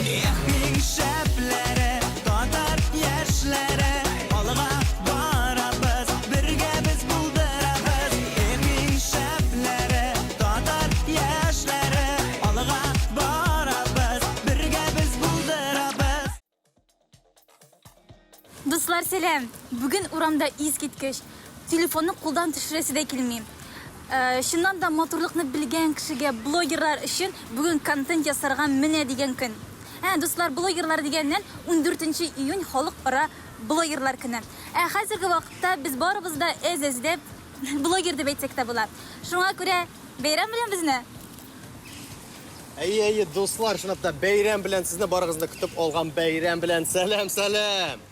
Эх, иң шәпләре, татар яшьләре, алга барабыз, бергә без булдырабыз. Эх, иң шәпләре, татар яшьләре, алга барабыз, бергә без булдырабыз. Дуслар, сәлам! Бүген урамда искиткеч. Телефонны кулдан төшерәсе дә килми. Э, чыннан да матурлыкны белгән кешегә, блогерлар өчен бүген контент ясарга менә дигән көн. Ә, дуслар, блогерлар дигәннән 14 июнь халыкара блогерлар көне. Ә хәзерге вакытта без барыбыз да әз-әзләп блогер дип әйтсәк тә була. Шуңа күрә бәйрәм белән безне! Әйе, әйе, дуслар, чынлап та бәйрәм белән сезне барыгызны көтеп алган бәйрәм белән сәлам, сәлам!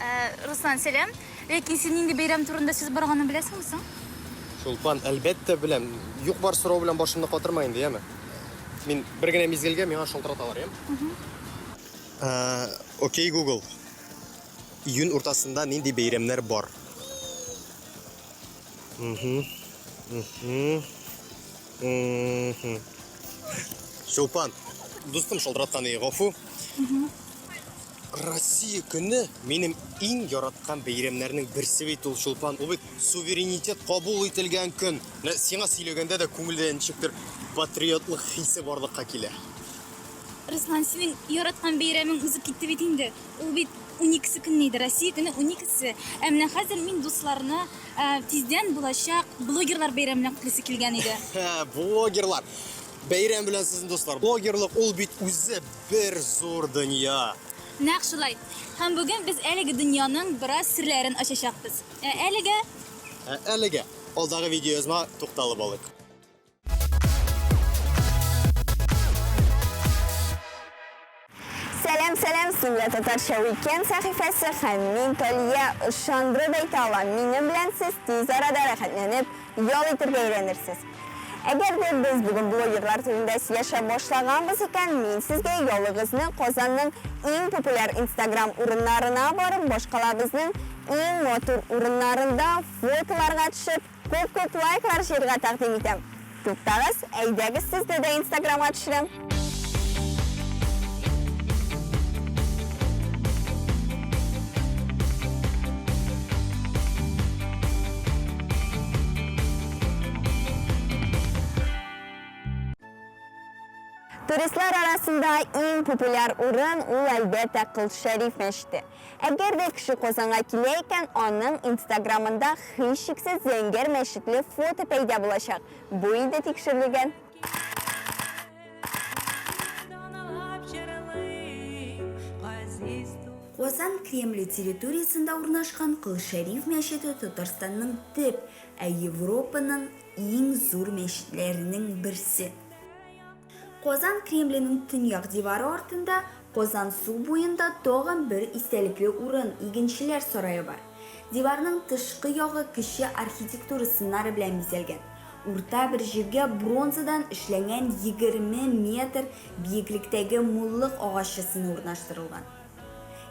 Ә, Руслан, сәлам. Ләкин син нинди бәйрәм турында сүз барганын беләсеңме соң? Чулпан, әлбәттә беләм. Юк бар сорау белән башымны катырма инде, яме. Мин бер генә мизгелгә миңа шалтыраталар, яме? Ә, окей, Google. Июнь уртасында нинди бәйрәмнәр бар? Угу. Угу. Чулпан, дустым шалтыраткан иде, гафу. Россия көне минем иң яраткан бәйрәмнәрнең берсе бит ул, Чулпан. Ул бит суверенитет кабул ителгән көн. Менә сиңа сөйләгәндә дә күңелдә ничектер патриотлык хисе барлыкка килә. Руслан, синең яраткан бәйрәмең узып китте бит инде. Ул бит уникесе көнне иде, Россия көне уникесе. Ә менә хәзер мин дусларны ә, тиздән булачак блогерлар бәйрәме белән котлыйсы килгән иде. Блогерлар! Бәйрәм белән сезне, дуслар! Блогерлык ул бит үзе бер зур дөнья. Нәкъ шулай. Һәм бүген без әлеге дөньяның бераз серләрен ачачакбыз. Ә әлегә... Ә әлегә алдагы видеоязма тукталып алыйк. Сәлам, сәлам, сезнең белән Татарча Weekend сәхифәсе һәм мин Талия ышандырып әйтә алам, минем белән сез тиз арада рәхәтләнеп ял итергә өйрәнерсез. Әгәр дә без бүген блогерлар турында сөйләшә башлаганбыз икән, мин сезгә ялыгызны Казанның иң популяр Инстаграм урыннарына барып, башкалабызның иң матур урыннарында фотоларга төшеп, Күп-күп лайклар җыярга тәкъдим итәм. Туктагыз, әйдәгез сезне дә инстаграмга төшерәм. Туристлар арасында иң популяр урын ул, әлбәттә, Кол Шәриф мәчете. Әгәр дә кеше Казанга килә икән, аның инстаграмында һичшиксез зәңгәр мәчетле фото пәйда булачак. Бу инде тикшерелгән. Казан Кремле территориясендә урнашкан Кол Шәриф мәчете Татарстанның төп, ә Европаның иң зур мәчетләренең берсе. Казан Кремленең төньяк дивары артында, Казан су буенда тагын бер истәлекле урын, Игенчеләр сарае бар. Диварның тышкы ягы кече архитектура сыннары белән бизәлгән. Урта бер җиргә бронзадан эшләнгән 20 метр биеклектәге муллык агачы сыны урнаштырылган.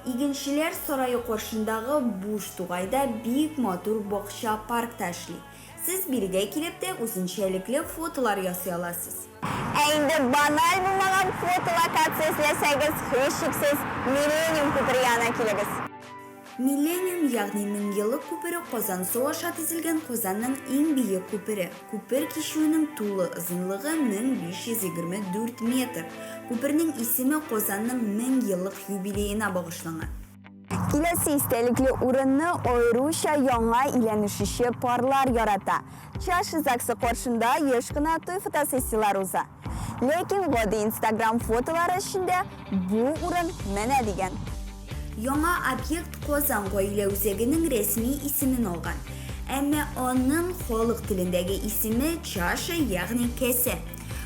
Игенчеләр сарае каршындагы буш тугайда бик матур бакча-парк та эшли. Сез бирегә килеп тә үзенчәлекле фотолар ясый аласыз. Ә инде баналь булмаган фотолокация эзләсәгез, һичшиксез, Миллениум күпере янына килегез. Миллениум, ягъни Меңьеллык күпере Казансу аша төзелгән Казанның иң биек күпере. Күпер кичүенең тулы озынлыгы 1524 метр. Күпернең исеме Казанның 1000 еллык юбилеена багышланган. Киләсе истәлекле урынны аеруча яңа өйләнешүче парлар ярата. Чаша ЗАГСы каршында еш кына туй фотосессияләре уза. Ләкин гади Инстаграм фотолары өчен дә бу урын менә дигән. Яңа объект Казан гаилә үзәгенең рәсми исемен алган. Әмма аның халык телендәге исеме Чаша, ягъни кәсә.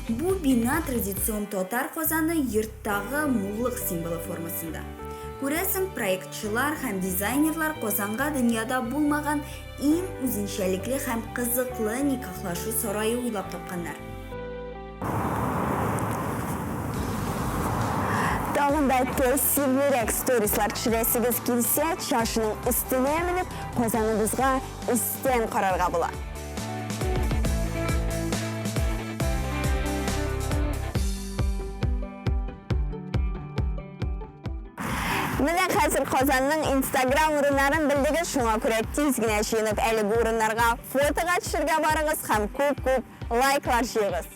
Бу бина традицион татар казаны йорттагы муллык символы формасында. Күрәсең, проектчылар һәм дизайнерлар Казанга дөньяда булмаган иң үзенчәлекле һәм кызыклы никахлашу сарае уйлап тапканнар. Тагын да тәэсирлерәк сторислар төшерәсегез килсә, чашаның өстенә менеп, Казаныбызга өстән карарга була. Менә хәзер Казанның Инстаграм урыннарын белдегез, шуңа күрә тиз генә җыенып әлеге урыннарга фотога төшергә барыгыз һәм күп-күп лайклар җыегыз.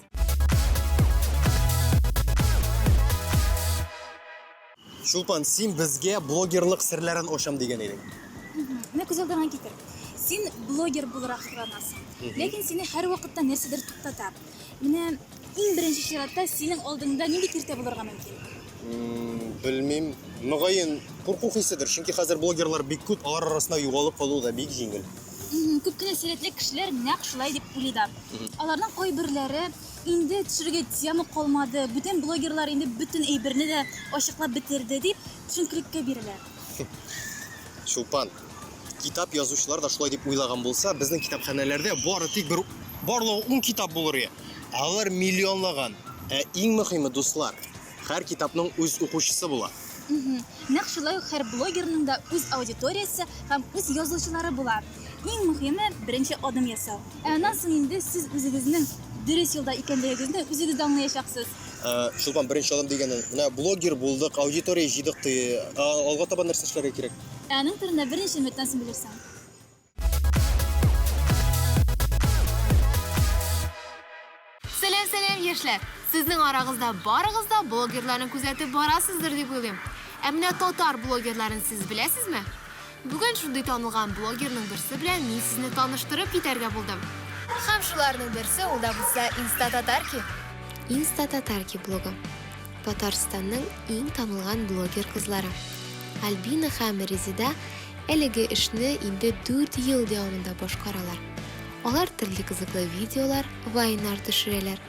Чулпан, син безгә блогерлык серләрен ачам дигән идең. Менә күз алдыңа китер. Син блогер буларак хыялланасың. Ләкин сине һәрвакытта нәрсәдер туктата. Менә иң беренче чиратта синең алдыңда нинди киртә булырга мөмкин? Белмим. Мөгаен, курку хиседер. Чөнки хәзер блогерлар бик күп, алар арасында югалып калу да бик җиңел. Күп кенә сәләтле кешеләр нәкъ шулай дип уйлый да. Аларның кайберләре инде төшерергә тема калмады, бүтән блогерлар инде бөтен әйберне дә ачыклап бетерде дип төшенкелеккә бирелә. Чулпан, китап язучылар да шулай дип уйлаган булса, безнең китапханәләрдә бары тик бер барлыгы ун китап булыр иде. Ә алар миллионлаган. Ә иң мөһиме, дуслар, һәр китапның үз укучысы була. Нәкъ шулай ук һәр блогерның да үз аудиториясе һәм үз язучылары була. Иң мөһиме, беренче адым ясау. Ә аннан соң инде сез үзегезнең дөрес юлда икәнлегегезне үзегез дә аңлаячаксыз. Чулпан, беренче адым дигәнең, менә блогер булдык, аудитория җыйдык ди. Ә алга таба нәрсә эшләргә кирәк? Ә аның турында берничә минуттан соң белерсең. Сәлам, сәлам, яшьләр! Сезнең арагызда барыгыз да блогерларны күзәтеп барасыздыр дип уйлыйм. Ә менә татар блогерларын сез беләсезме? Бүген шундый танылган блогерның берсе белән мин сезне таныштырып китәргә булдым. Һәм шуларның берсе ул да булса Инстататарки. Инстататарки блогы. Татарстанның иң танылган блогер кызлары. Альбина һәм Резеда әлеге эшне инде дүрт ел дәвамында башкаралар. Алар төрле кызыклы видеолар, вайннар төшерәләр.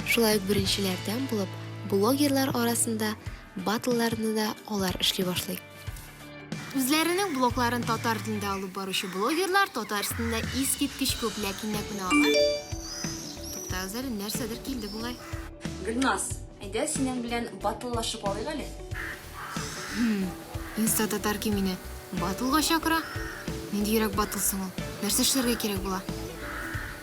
Шулай ук беренчеләрдән булып, блогерлар арасында баттлларны да алар эшли башлый. Үзләренең блогларын татар телендә алып баручы блогерлар Татарстанда искиткеч күп, ләкин нәкъ менә алар. Туктагыз әле, нәрсәдер килде бугай. Гөлназ, әйдә синең белән баттллашып алыйк әле. Инстататарки мине баттлга чакыра? Ниндиерәк баттл соң ул? Нәрсә эшләргә кирәк була?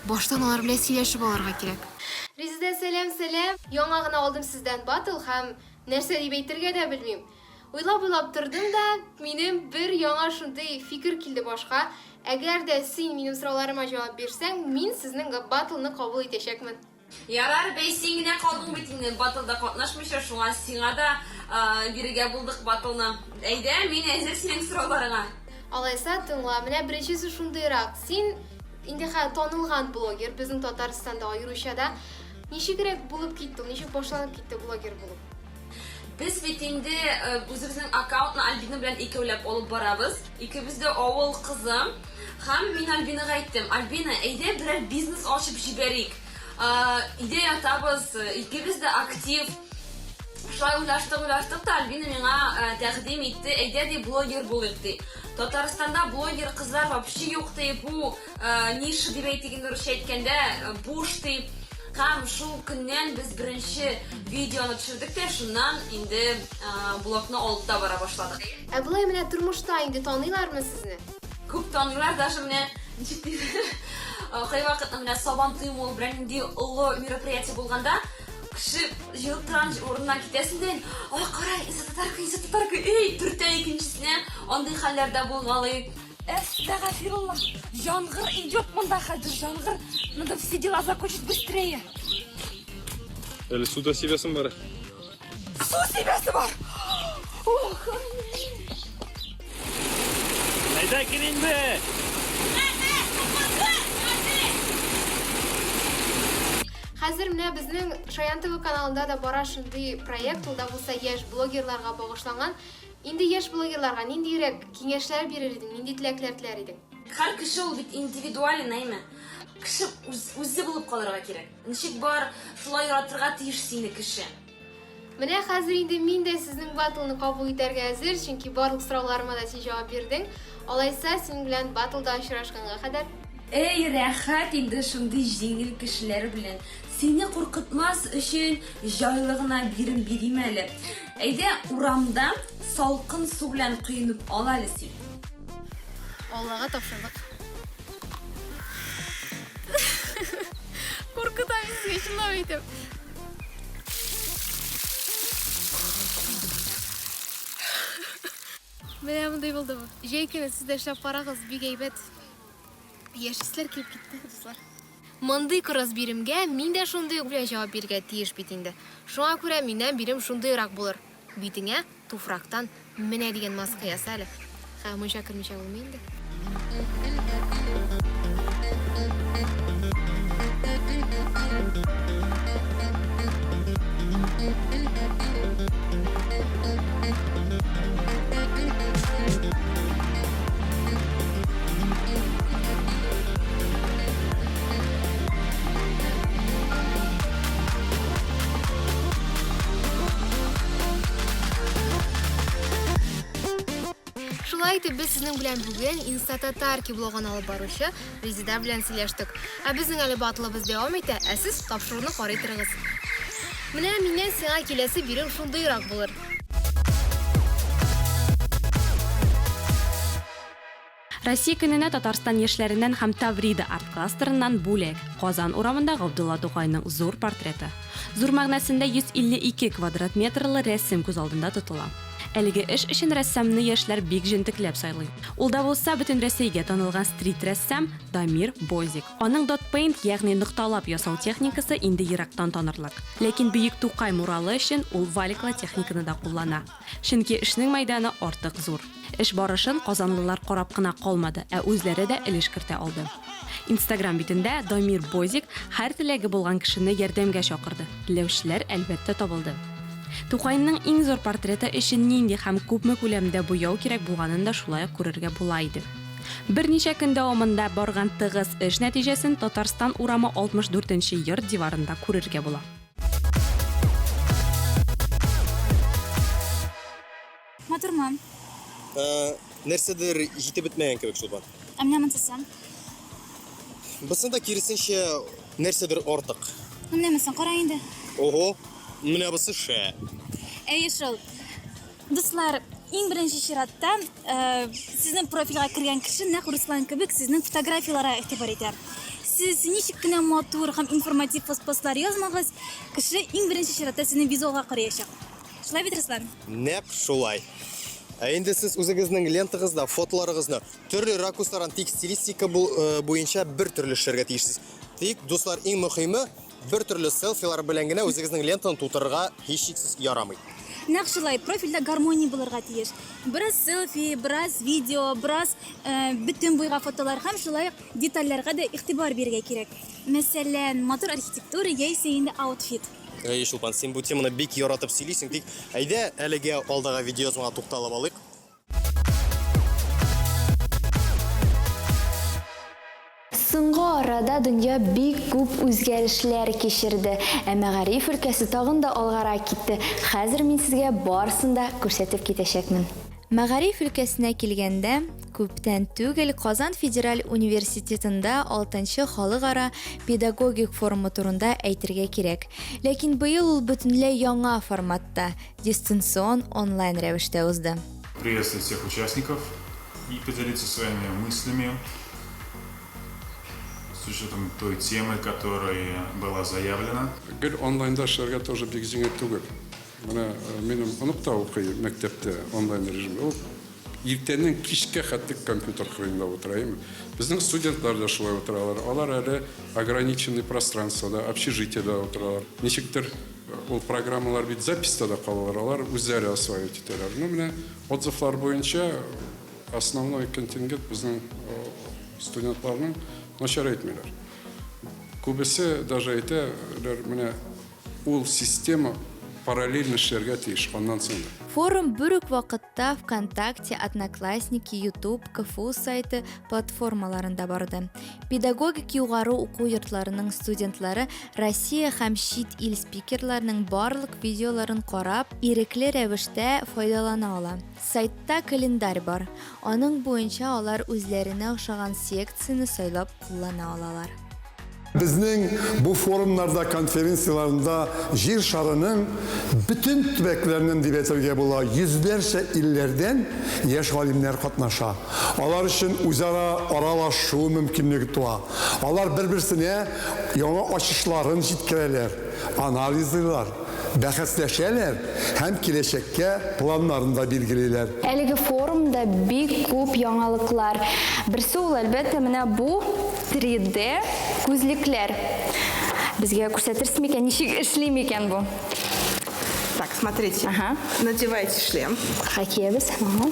Баштан алар белән сөйләшеп алырга кирәк. Резеда, сәлам, сәлам! Яңа гына алдым сездән баттл һәм нәрсә дип әйтергә дә белмим. Уйлап-уйлап тордым да, минем бер яңа шундый фикер килде башка. Әгәр дә син минем сорауларыма җавап бирсәң, мин сезнең баттлны кабул итәчәкмен. Ярар, бәй, син генә калдың бит инде баттлда катнашмыйча, шуңа сиңа да бирергә булдык баттлны. Әйдә, мин әзер синең сорауларыңа. Алайса, тыңла, менә беренчесе шундыйрак. Син инде хәзер танылган блогер, безнең Татарстанда аеруча да. Ничегрәк булып китте ул, ничек башланып китте блогер булу? Без бит инде үзебезнең аккаунтны Альбина белән икәүләп алып барабыз. Икебез дә авыл кызы. Һәм мин Альбинага әйттем, Альбина, әйдә берәр бизнес ачып җибәрик. Өйдә ятабыз, икебез дә актив. Шулай уйлаштык, уйлаштык та Альбина миңа тәкъдим итте, әйдә ди, блогер булыйк ди. Татарстанда блогер кызлар вообще юк ди, бу ниша дип әйтик инде русча әйткәндә, буш ди. Һәм шул көннән без беренче видеоны төшердек тә, шуннан инде блогны алып та бара башладык. Ә болай менә тормышта инде таныйлармы сезне? Күп таныйлар, даже менә ничек диләр, кайвакытны менә Сабан туе ул берәр нинди олы мероприятие булганда, кеше җыелып торган урыннан китәсең дә, ай, кара, Иза татарка, Иза татарка, эй, төртә икенчесенә, андый хәлләр дә булгалый. Әстәгафирулла, яңгыр идет монда хәзер, яңгыр. Надо все дела закончить быстрее. Әле су да сибәсең бар. Су сибәсе бар. Ох. Әйдә кил инде. Хәзер менә безнең Шаян ТВ каналында да бара шундый проект, ул да булса яшь блогерларга багышланган. Инде яшь блогерларга ниндиерәк киңәшләр бирер идең, нинди теләкләр теләр идең? Һәр кеше ул бит индивидуален, әйме? Кеше үз, үзе булып калырга кирәк. Ничек бар, шулай яратырга тиеш сине кеше. Менә хәзер инде мин дә сезнең баттлны кабул итәргә әзер, чөнки барлык сорауларыма да син җавап бирдең. Алайса, синең белән баттлда очрашканга кадәр. Эй, рәхәт инде шундый җиңел кешеләр белән. Сине куркытмас өчен җайлы гына бирем бирим әле. Әйдә, урамда салкын су белән коенып ал әле син. Аллага тапшырдык. Куркытам мин сезгә, чынлап әйтәм. Менә мондый булды бу. Җәй көне сез дә эшләп карагыз, бик әйбәт. Яшисләр килеп китте, дуслар. Мондый кырыс биремгә мин дә шундый ук белән җавап бирергә тиеш бит инде. Шуңа күрә миннән бирем шундыйрак булыр. Битеңә туфрактан менә дигән маска яса әле. Хә, мунча кермичә булмый инде. Шулай итеп, без сезнең белән бүген Инстататарки блогын алып баручы Резеда белән сөйләштек. Ә безнең әле батлыбыз дәвам итә, ә сез тапшыруны карый торыгыз. Менә миннән сиңа киләсе бирем шундыйрак булыр. Россия көненә Татарстан яшьләреннән һәм Таврида арт-кластерыннан бүләк, Казан урамында Габдулла Тукайның зур портреты. Зур мәгънәсендә 152 квадрат метрлы рәсем күз алдында тотыла. Әлеге эш өчен рәссамны яшьләр бик җентекләп сайлый. Ул да булса, бөтен Рәсәйгә танылган стрит-рәссам Дамир Бозик. Аның dot-paint, ягъни нокталап ясау техникасы инде ерактан танырлык. Ләкин бөек Тукай муралы өчен ул валиклы техниканы да куллана. Чөнки эшнең мәйданы артык зур. Эш барышын казанлылар карап кына калмады, ә үзләре дә өлеш кертә алды. Инстаграм битендә Дамир Бозик һәр теләге булган кешене ярдәмгә чакырды. Теләүчеләр, әлбәттә, табылды. Тукайның иң зур портреты өчен нинди һәм күпме күләмдә буяу кирәк булганын да шулай ук күрергә була иде. Берничә көн дәвамында барган тыгыз эш нәтиҗәсен Татарстан урамы 64 нче йорт диварында күрергә була. Матурмы? Э, нәрсәдер җитеп бетмәгән кебек, Чулпан. Ә менә монысы? Бысында киресенчә нәрсәдер артык. Ну, менә монсын кара инде. Ого, менә бусы шәп. Әйе шул. Дуслар, иң беренче чиратта э, сезнең профильгә кергән кеше нәкъ Руслан кебек сезнең фотографияләргә игътибар итә. Сез ничек кенә матур һәм информатив пост-постлар язмагыз, кеше иң беренче чиратта сезнең визуалга караячак. Шулай бит, Руслан? Нәкъ шулай. Ә инде сез үзегезнең лентагызда фотоларыгызны төрле ракурслардан тик стилистика э, буенча бер төрле эшләргә тиешсез. Тик, дуслар, иң мөхиме, бер төрле селфилар белән генә үзегезнең лентаны тутырырга һичшиксез ярамый. Нәкъ шулай, профильдә гармония булырга тиеш. Бераз селфи, бераз видео, бераз э, бөтен буйга фотолар һәм шулай ук детальләргә дә игътибар бирергә кирәк. Мәсәлән, матур архитектура яисә инде аутфит. Әй, Чулпан, син бу теманы бик яратып сөйлисең, тик әйдә әлегә алдагы видеоязмага тукталып алыйк. Соңгы арада дөнья бик күп үзгәрешләр кичерде, ә мәгариф өлкәсе тагын да алгарак китте. Хәзер мин сезгә барысын да күрсәтеп китәчәкмен. Мәгариф өлкәсенә килгәндә, күптән түгел Казан федераль университетында алтынчы халыкара педагогик форумы турында әйтергә кирәк. Ләкин быел ул бөтенләй яңа форматта, дистанцион онлайн рәвештә узды. Приветствовать всех участников и поделиться своими мыслями с учетом той темы, которая была заявлена. Гел онлайнда эшләргә тоже бик җиңел түгел. Менә минем онык та укый мәктәптә онлайн режимда. Ул иртәннән кичкә хәтле компьютер кырыенда утыра. Әйеме? Безнең студентлар да шулай утыралар. Алар әле ограниченный пространствода, общежитиедә утыралар. Ничектер ул программалар бит записьта да калалар, алар үзләре осваивать итәләр. Ну, менә отзывлар буенча основной контингент безнең студентларның начар әйтмиләр. Күбесе даже әйтәләр, менә Ул система параллельно эшләргә тиеш, аннан соң да. Форум бер үк вакытта ВКонтакте, Одноклассники, YouTube, КФУ сайты платформаларында барды. Педагогик югары уку йортларының студентлары Россия һәм чит ил спикерларының барлык видеоларын карап, ирекле рәвештә файдалана ала. Сайтта календарь бар, аның буенча алар үзләренә ошаган секцияне сайлап куллана алалар. Безнең бу форумнарда, конференцияләрендә Җир шарының бөтен төбәкләреннән дип әйтергә була, йөзләрчә илләрдән яшь галимнәр катнаша. Алар өчен үзара аралашу мөмкинлеге туа. Алар бер-берсенә яңа ачышларын җиткерәләр, анализлыйлар. бәхәсләшәләр һәм киләчәккә планнарын да билгелиләр. Әлеге форумда бик күп яңалыклар. Берсе ул, әлбәттә, менә бу 3D күзлекләр. Безгә күрсәтерсез микән, ничек эшли микән бу? Так, смотрите. Ага. Надевайте шлем. Киябез. Ага.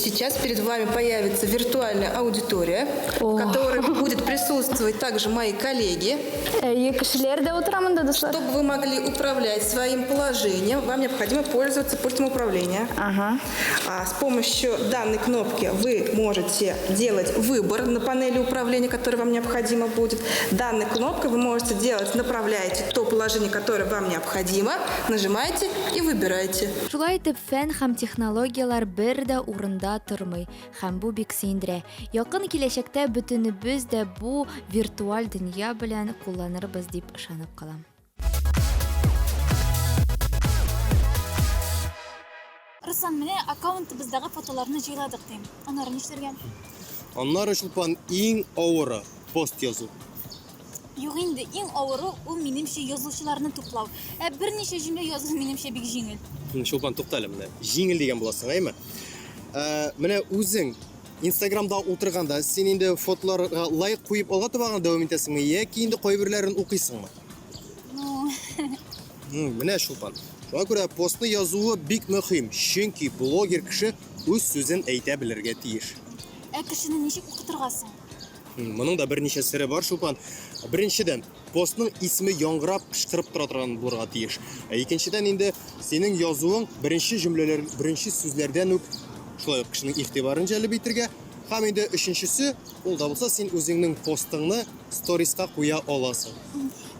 Сейчас перед вами появится виртуальная аудитория, О. в которой будет присутствовать также мои коллеги. Әйе, кешеләр дә утыра монда, дуслар. Чтобы вы могли управлять своим положением, вам необходимо пользоваться пультом управления. Ага. А с помощью данной кнопки вы можете делать выбор на панели управления, которая вам необходимо будет. Данной кнопкой вы можете делать, направляете то положение, которое вам необходимо, нажимаете и выбираете. Шулай итеп, фән һәм технологияләр бер дә урында тормый, һәм бу бик сөендерә. Якын киләчәктә бөтенебез дә бу виртуаль дөнья белән кулланырбыз дип ышанып калам. Руслан, менә аккаунтыбыздагы фотоларны җыйладык дим. Аннары нишләргә? Аннары, Чулпан, иң авыры, пост язу. Юк инде, иң авыры ул, минемчә, язучыларны туплау. Ә берничә җөмлә язу, минемчә, бик җиңел. Чулпан, тукта әле менә. Җиңел дигән буласың, әйме? Ә, менә үзең Инстаграмда утырганда син инде фотоларга лайк куеп алга таба гына дәвам итәсеңме яки инде кайберләрен укыйсыңмы? Ну, Менә Чулпан. Шуңа күрә постны язуы бик мөһим, чөнки блогер кеше үз сүзен әйтә белергә тиеш. Ә кешене ничек укытырга соң? Моның да берничә сере бар, Чулпан. Беренчедән, постның исеме яңгырап, кычкырып тора торган булырга тиеш. Ә икенчедән инде синең язуың беренче җөмләләр, беренче сүзләрдән үк шулай ук кешенең игътибарын җәлеп итергә. Һәм инде өченчесе, ул да булса син үзеңнең постыңны сториска куя аласың.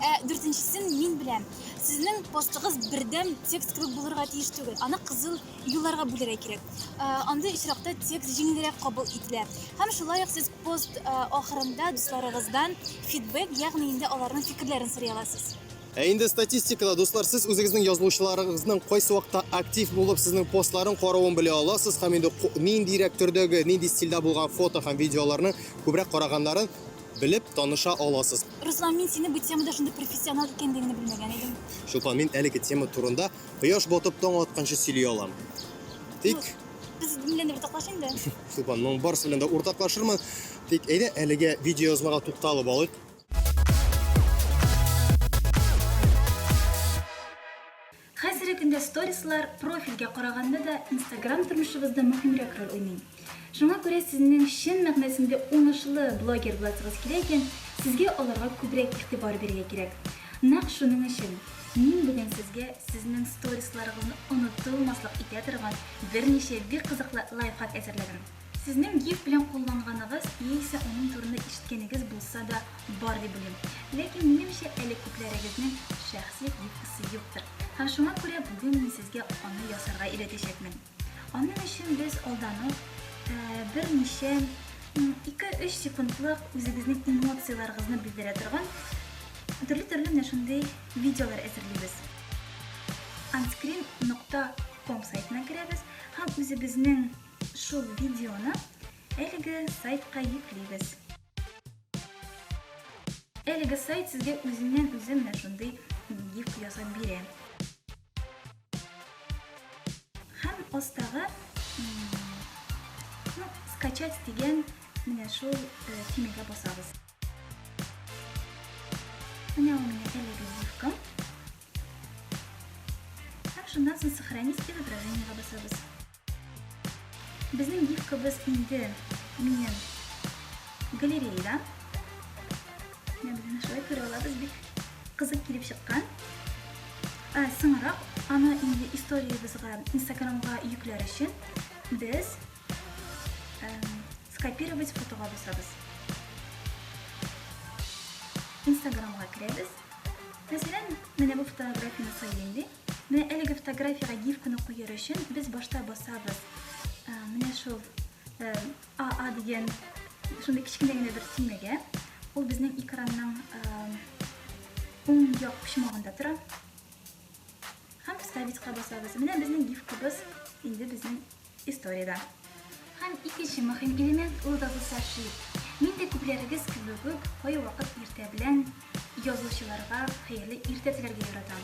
Ә дүртенчесен мин беләм. Сезнең постыгыз бердәм текст кебек булырга тиеш түгел. Аны кызыл юлларга бүләргә кирәк. Андый очракта текст җиңелрәк кабул ителә. Һәм шулай ук сез пост ахырында дусларыгыздан фидбэк, ягъни инде аларның фикерләрен сорый аласыз. Ә инде статистикада, дуслар, сез үзегезнең язылучыларыгызның кайсы вакытта актив булып сезнең постларын каравын белә аласыз һәм инде ниндирәк төрдәге, нинди стильдә булган фото һәм видеоларны күбрәк караганнарын белеп таныша аласыз. Руслан, мин сине бу темада шундый профессионал икәнлегеңне белмәгән идем. Чулпан, мин әлеге тема турында Кояш батып таң атканчы сөйли алам. Тик... Без белән дә уртаклаш инде. Чулпан, моның барысы белән дә уртаклашырмын. Тик әйдә әлегә видеоязмага тукталып алыйк. Хәзерге көндә сторислар профильгә караганда да Инстаграм тормышыбызда мөһимрәк роль уйный. Шуңа күрә сезнең чын мәгънәсендә уңышлы блогер буласыгыз килә икән, сезгә аларга күбрәк игътибар бирергә кирәк. Нәкъ шуның өчен Мин бүген сезгә сезнең сторисларыгызны онытылмаслык итә торган берничә бик кызыклы лайфхак әзерләдем. Сезнең гиф белән кулланганыгыз яисә аның турында ишеткәнегез булса да бар дип уйлыйм. Ләкин минемчә әле күпләрегезнең шәхси гифкасы юктыр. Һәм шуңа күрә бүген мин сезгә аны ясарга өйрәтәчәкмен. Аның өчен без алдан ук берничә ике-өч секундлык үзегезнең эмоцияләрегезне белдерә торган төрле-төрле менә шундый видеолар әзерлибез. Unscreen нокта ком сайтына керәбез һәм үзебезнең шул видеоны әлеге сайтка йөклибез. Әлеге сайт сезгә үзеннән-үзе менә шундый гиф ясап бирә. Һәм астагы ну, скачать дигән менә шул э, төймәгә басабыз. Менә ул минем әлеге гифкам. Һәм шуннан соң сохранить изображениега басабыз. Безнең гифкабыз инде минем галереяда. Менә без аны шулай күрә алабыз, бик кызык килеп чыккан. Ә, соңрак аны инде историябезгә, Инстаграмга йөкләр өчен без скопировать фотога басабыз. Инстаграмга керәбез. Мәсәлән, менә бу фотографияне сайлыйм ди. Менә әлеге фотографиягә гифканы куяр өчен без башта басабыз менә шул АА дигән шундый кечкенә генә бер төймәгә. Ул безнең экранның уң як почмагында тора. Һәм вставитька басабыз. Менә безнең гифкабыз инде безнең историядә. Һәм икенче мөһим элемент ул да булса шрифт. Мин дә күпләрегез кебек үк кайвакыт иртә белән язучыларга хәерле иртә теләргә яратам.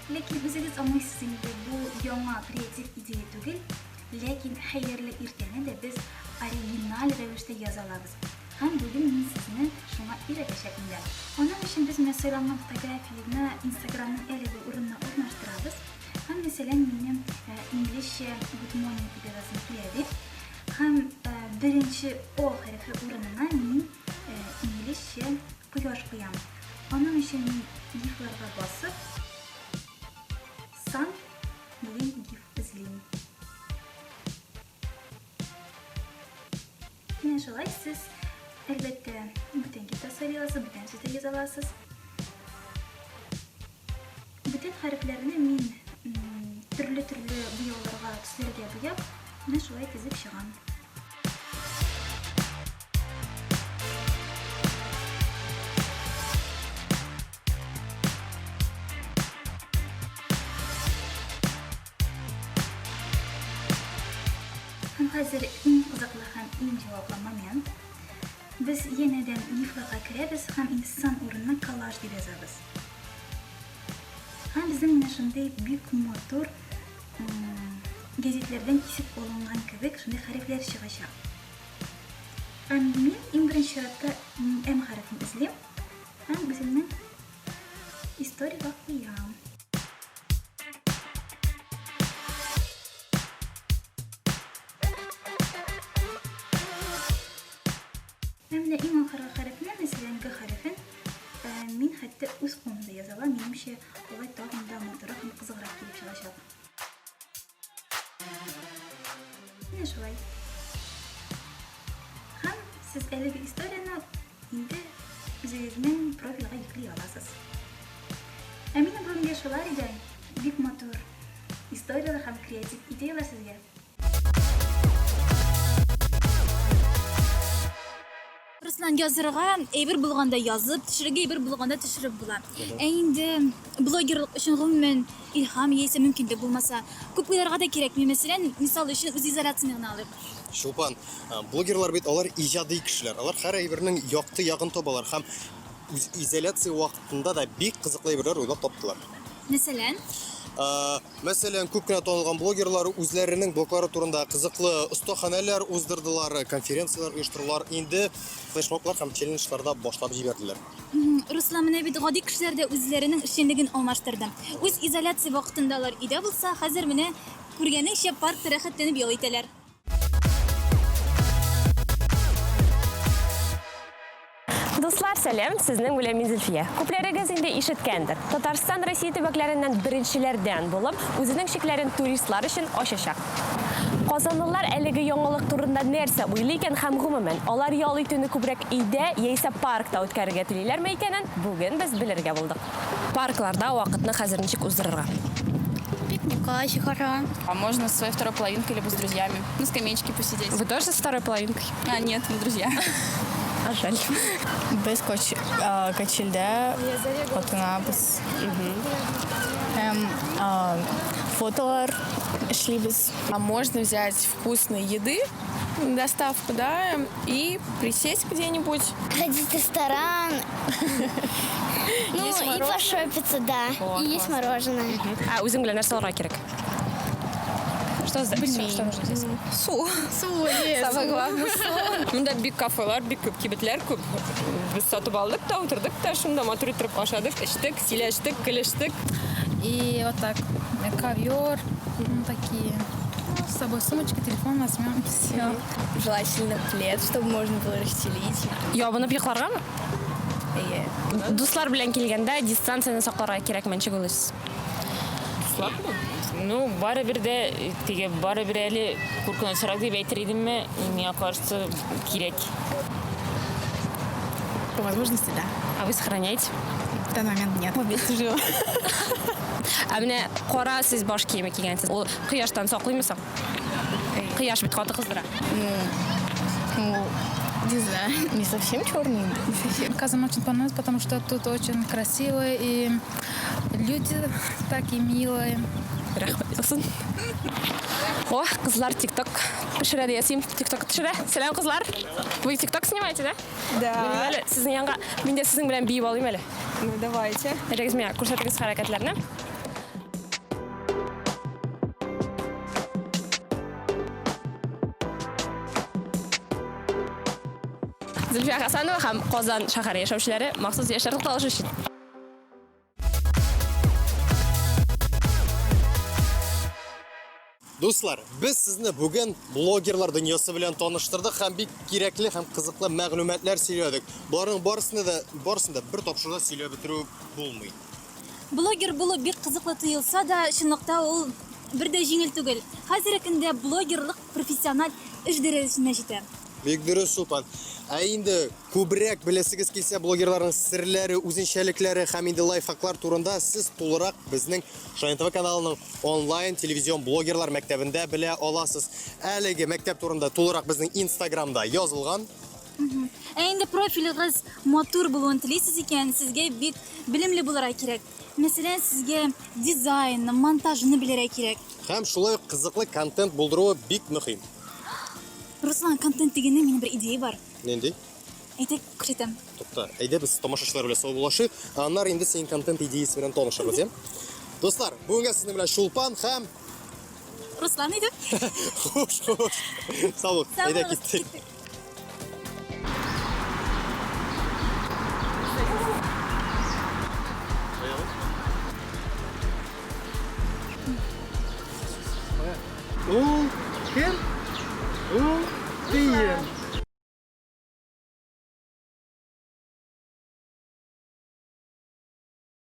Ләкин үзегез аңлыйсыз инде, бу яңа креатив идея түгел, ләкин хәерле иртәне дә без оригиналь рәвештә яза алабыз. Һәм бүген мин сезне шуңа өйрәтәчәкмен дә. Аның өчен без менә сайланган фотографияне Инстаграмның әлеге урынына урнаштырабыз. Һәм, мәсәлән, минем инглизчә good morning дип язасым килә ди. Һәм беренче О хәрефе урынына мин инглизчә кояш куям. Аның өчен мин гифларга басып, сан дигән гиф эзлим. Менә шулай сез, әлбәттә, бүтән гиф та сайлый аласыз, бүтән сүз дә яза аласыз. Бүтән хәрефләрне мин төрле-төрле буяуларга, төсләргә буяп, менә шулай тезеп чыгам. Һәм хәзер иң кызыклы һәм иң җаваплы момент. Без янәдән гифларга керәбез һәм инде сан урынына коллаж дип язабыз. Һәм безнең менә шундый бик матур гәзитләрдән кисеп алынган кебек шундый хәрефләр чыгачак. Һәм мин иң беренче чиратта М хәрефен эзлим һәм үземнең историягә куям. Ә менә иң ахыргы хәрефне, мәсәлән, Г хәрефен, э, мин хәтта үз кулымда яза алам, минемчә, алай тагын да матуррак һәм кызыграк килеп чыгачак. Менә шулай. Һәм сез әлеге историяне инде үзегезнең профильгә йөкли аласыз. Ә минем бүгенгә шулар иде. Бик матур историяләр һәм креатив идеяләр сезгә. Руслан, язырга әйбер булганда язып, төшерергә әйбер булганда төшереп була. Ә инде блогерлык өчен гомумән илһам яисә мөмкинлек булмаса, күп уйларга да кирәкми. Мәсәлән, мисал өчен үзизоляцияне генә алыйк. Чулпан, блогерлар бит алар иҗади кешеләр. Алар һәр әйбернең якты ягын табалар һәм үзизоляция вакытында да бик кызыклы әйберләр уйлап таптылар. Мәсәлән? Мәсәлән, күп кенә танылган блогерлар үзләренең блоглары турында кызыклы остаханәләр уздырдылар, конференцияләр оештырдылар, инде флешмоблар һәм челленджлар да башлап җибәрделәр. Руслан, менә бит гади кешеләр дә үзләренең эшчәнлеген алмаштырды. Үз изоляция вакытында алар өйдә булса, хәзер менә, күргәнеңчә, паркта рәхәтләнеп ял итәләр. Дуслар, сәлам! Сезнең белән мин Зөлфия. Күпләрегез инде ишеткәндер. Татарстан Россия төбәкләреннән беренчеләрдән булып, үзенең чикләрен туристлар өчен ачачак. Казанлылар әлеге яңалык турында нәрсә уйлый икән һәм гомумән, алар ял итүне күбрәк өйдә яисә паркта үткәрергә телиләрме икәнен бүген без белергә булдык. Паркларда вакытны хәзер ничек уздырырга? Пикникка чыгарга. А можно со своей второй половинкой, либо с друзьями. На скамеечке посидеть. Вы тоже со второй половинкой? А, нет, мы друзья. А жаль. Без качельдә утырабыз. Һәм фотолар эшлибез. А можно взять вкусной еды, доставку, да, и присесть где-нибудь. Ходить в ресторан. Ну, Есть и мороженое? пошопиться, да. О, И есть класс. мороженое. Ә үзең белән нәрсә алырга кирәк? Что, что нужно здесь? Су. Су, Самое главное, су. Монда бик кафелар, бик күп кибетләр күп. Без сатып алдык та, утырдык та, шунда матур иттереп ашадык, эчтек, сөйләштек, көлештек. И вот так, ковер, ну, такие. Ну, с собой сумочка, телефон возьмем, все. Желательно плед, чтобы можно было расстелить. Ябынып йокларгамы? Әйе. Дуслар белән килгәндә дистанцияне сакларга кирәкме, ничек уйлыйсыз? Дуслар белән? Ну, барыбер дә теге барыбер әле куркынычрак дип әйтер идемме, миңа кажется, кирәк. По возможности, да. А вы сохраняете? В данный момент нет. Вместе живем. Ә менә кара сез баш киеме кигәнсез. Ул кояштан саклыймы соң? Кояш бит каты кыздыра. Ну, не знаю. Не совсем черный. Не совсем. Казань очень понравилось, потому что тут очень красиво и люди такие милые. Рәхмәт булсын. О, кызлар ТикТок пешерә диясем, ТикТок төшерә. Сәлам, кызлар. Вы ТикТок снимаете, да? Да. Мин әле сезнең янга, мин дә сезнең белән биеп алыйм әле. Ну, давайте. Әйдәгез миңа күрсәтегез хәрәкәтләрне. Зөлфия Хасанова һәм Казан шәһәре яшәүчеләре махсус яшьләр тукталышы өчен. Дуслар, без сезне бүген блогерлар дөньясы белән таныштырдык һәм бик кирәкле һәм кызыклы мәгълүматлар сөйләдек. Боларның барысын да барысын да бер тапшыруда сөйләп бетерү булмый. Блогер булу бик кызыклы тоелса да, чынлыкта ул бер дә җиңел түгел. Хәзерге көндә блогерлык профессиональ эш дәрәҗәсенә җитә. Бик дөрес, Чулпан. Ә инде күбрәк беләсегез килсә, блогерларның серләре, үзенчәлекләре һәм инде лайфхаклар турында сез тулырак безнең Шаян ТВ каналының онлайн телевизион блогерлар мәктәбендә белә аласыз. Әлеге мәктәп турында тулырак безнең Инстаграмда язылган. Ә инде профилегез матур булуын телисез икән, сезгә бик белемле булырга кирәк. Мәсәлән, сезгә дизайнны, монтажны белергә кирәк. Һәм шулай ук кызыклы контент булдыруы бик мөһим. Руслан, контент дигәннән минем бер идея бар. Нинди? Әйдә, күрсәтәм. Тукта, әйдә без тамашачылар белән саубуллашыйк, ә аннары инде синең контент идеясы белән танышырбыз, я? Дуслар, бүгенгә сезнең белән Чулпан һәм Руслан иде. Хуш, хуш. Сау бул. Әйдә киттек. Ул кем? Ул тиен.